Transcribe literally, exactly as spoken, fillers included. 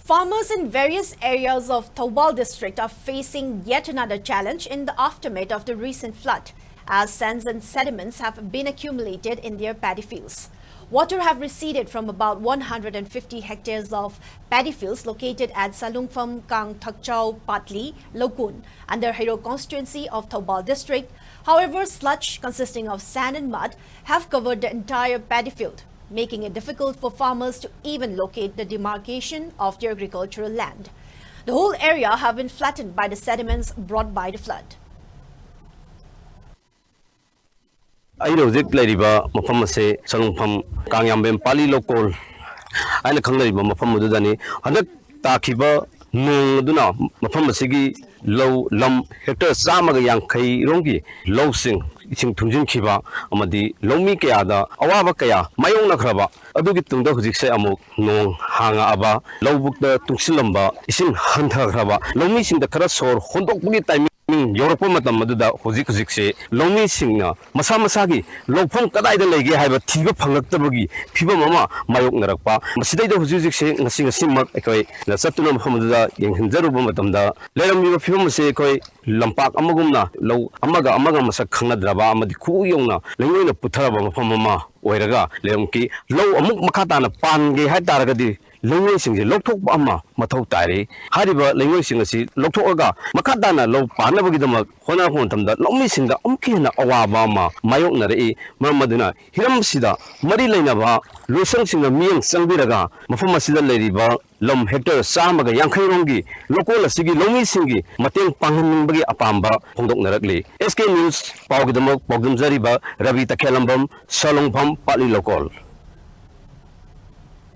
Farmers in various areas of Thoubal district are facing yet another challenge in the aftermath of the recent flood, as sands and sediments have been accumulated in their paddy fields. Water have receded from about one hundred fifty hectares of paddy fields located at Salungpham Kang Thakchau Patli, Lokun, under Heirok constituency of Thoubal district. However, sludge consisting of sand and mud have covered the entire paddy field, making it difficult for farmers to even locate the demarcation of their agricultural land. The whole area have been flattened by the sediments brought by the flood. ꯑꯩꯅ ꯍꯧꯖꯤꯛ ꯂꯩꯔꯤꯕ ꯃꯐꯝ ꯑꯁꯤ ꯁꯂꯨꯡꯐꯝ ꯀꯥꯡꯌꯥꯝꯕꯦꯝ ꯄꯥꯂꯤ ꯂꯧꯀꯣꯜ ꯍꯥꯏꯅ ꯈꯪꯅꯔꯤꯕ ꯃꯐꯝ ꯑꯗꯨꯗꯅꯤ꯫ ꯍꯟꯗꯛ ꯇꯥꯈꯤꯕ ꯅꯣꯡ ꯑꯗꯨꯅ ꯃꯐꯝ ꯑꯁꯤꯒꯤ ꯂꯧ ꯂꯝ ꯍꯦꯛꯇꯔ ꯆꯥꯝꯃꯒ ꯌꯥꯡꯈꯩ ꯔꯣꯝꯒꯤ ꯂꯧꯁꯤꯡ ꯏꯁꯤꯡ ꯊꯨꯝꯖꯤꯟꯈꯤꯕ ꯑꯃꯗꯤ ꯂꯧꯃꯤ ꯀꯌꯥꯗ ꯑꯋꯥꯕ ꯀꯌꯥ ꯃꯥꯌꯣꯛꯅꯈ꯭ꯔꯕ ꯑꯗꯨꯒꯤ ꯇꯨꯡꯗ ꯍꯧꯖꯤꯛꯁꯦ ꯑꯃꯨꯛ ꯅꯣꯡ ꯍꯥꯡꯉꯛꯑꯕ, ꯂꯧꯕꯨꯛꯇ ꯇꯨꯡꯁꯤꯜꯂꯝꯕ ꯏꯁꯤꯡ ꯍꯟꯊꯈ꯭ꯔꯕ, ꯂꯧꯃꯤꯁꯤꯡꯗ ꯈꯔ ꯁꯣꯔ ꯍꯣꯟꯗꯣꯛꯄꯒꯤ ꯇꯥꯏꯃꯤꯡ ꯌꯧꯔꯛꯄ ꯃꯇꯝ ꯑꯗꯨꯗ ꯍꯧꯖꯤꯛ ꯍꯧꯖꯤꯛꯁꯦ ꯂꯧꯃꯤꯁꯤꯡꯅ ꯃꯁꯥ ꯃꯁꯥꯒꯤ ꯂꯧꯐꯝ ꯀꯗꯥꯏꯗ ꯂꯩꯒꯦ ꯍꯥꯏꯕ ꯊꯤꯕ ꯐꯪꯂꯛꯇꯕꯒꯤ ꯐꯤꯕꯝ ꯑꯃ ꯃꯥꯌꯣꯛꯅꯔꯛꯄ꯫ ꯃꯁꯤꯗꯩꯗ ꯍꯧꯖꯤꯛ ꯍꯧꯖꯤꯛꯁꯦ ꯉꯁꯤ ꯉꯁꯤꯃꯛ ꯑꯩꯈꯣꯏꯅ ꯆꯠꯇꯨꯅ ꯃꯐꯝ ꯑꯗꯨꯗ ꯌꯦꯡꯁꯤꯟꯖꯔꯨꯕ ꯃꯇꯝꯗ ꯂꯩꯔꯝꯃꯤꯕ ꯐꯤꯕꯝ ꯑꯁꯤ ꯑꯩꯈꯣꯏ ꯂꯝꯄꯥꯛ ꯑꯃꯒꯨꯝꯅ ꯂꯧ ꯑꯃꯒ ꯑꯃꯒ ꯃꯁꯛ ꯈꯪꯅꯗ꯭ꯔꯕ ꯑꯃꯗꯤ ꯈꯨꯎ ꯌꯧꯅ ꯂꯩꯉꯣꯏꯅ ꯄꯨꯊꯔꯕ ꯃꯐꯝ ꯑꯃ ꯑꯣꯏꯔꯒ ꯂꯩꯔꯝꯈꯤ꯫ ꯂꯧ ꯑꯃꯨꯛ ꯃꯈꯥ ꯇꯥꯅ ꯄꯥꯟꯒꯦ ꯍꯥꯏ ꯇꯥꯔꯒꯗꯤ ꯂꯩꯉꯣꯏꯁꯤꯡꯁꯦ ꯂꯧꯊꯣꯛꯄ ꯑꯃ ꯃꯊꯧ ꯇꯥꯔꯤ꯫ ꯍꯥꯏꯔꯤꯕ ꯂꯩꯉꯣꯏꯁꯤꯡ ꯑꯁꯤ ꯂꯧꯊꯣꯛꯑꯒ ꯃꯈꯥ ꯇꯥꯅ ꯂꯧ ꯄꯥꯟꯅꯕꯒꯤꯗꯃꯛ ꯍꯣꯠꯅꯔꯛꯄ ꯃꯇꯝꯗ ꯂꯧꯃꯤꯁꯤꯡꯗ ꯑꯃꯨꯛꯀ ꯍꯦꯟꯅ ꯑꯋꯥꯕ ꯑꯃ ꯃꯥꯌꯣꯛꯅꯔꯛꯏ꯫ ꯃꯔꯝ ꯑꯗꯨꯅ ꯍꯤꯔꯝꯁꯤꯗ ꯃꯔꯤ ꯂꯩꯅꯕ ꯂꯣꯏꯁꯪꯁꯤꯡꯅ ꯃꯤꯠꯌꯦꯡ ꯆꯪꯕꯤꯔꯒ ꯃꯐꯝ ꯑꯁꯤꯗ ꯂꯩꯔꯤꯕ ꯂꯝ ꯍꯦꯛꯇꯔ ꯆꯥꯝꯃꯒ ꯌꯥꯡꯈꯩ ꯔꯣꯝꯒꯤ ꯂꯧꯀꯣꯜ ꯑꯁꯤꯒꯤ ꯂꯧꯃꯤꯁꯤꯡꯒꯤ ꯃꯇꯦꯡ ꯄꯥꯡꯍꯟꯅꯤꯡꯕꯒꯤ ꯑꯄꯥꯝꯕ ꯐꯣꯡꯗꯣꯛꯅꯔꯛꯂꯤ꯫ ꯑꯦꯁ ꯀꯦ ꯅ꯭ꯌꯨꯁ ꯄꯥꯎꯒꯤꯗꯃꯛ ꯄꯥꯎꯗꯝꯖꯔꯤꯕ ꯔꯕꯤ ꯇꯈꯦꯜꯂꯝꯕꯝ, ꯁꯂꯣꯡꯐꯝ, ꯄꯥꯠꯂꯤ ꯂꯧꯀꯣꯜ꯫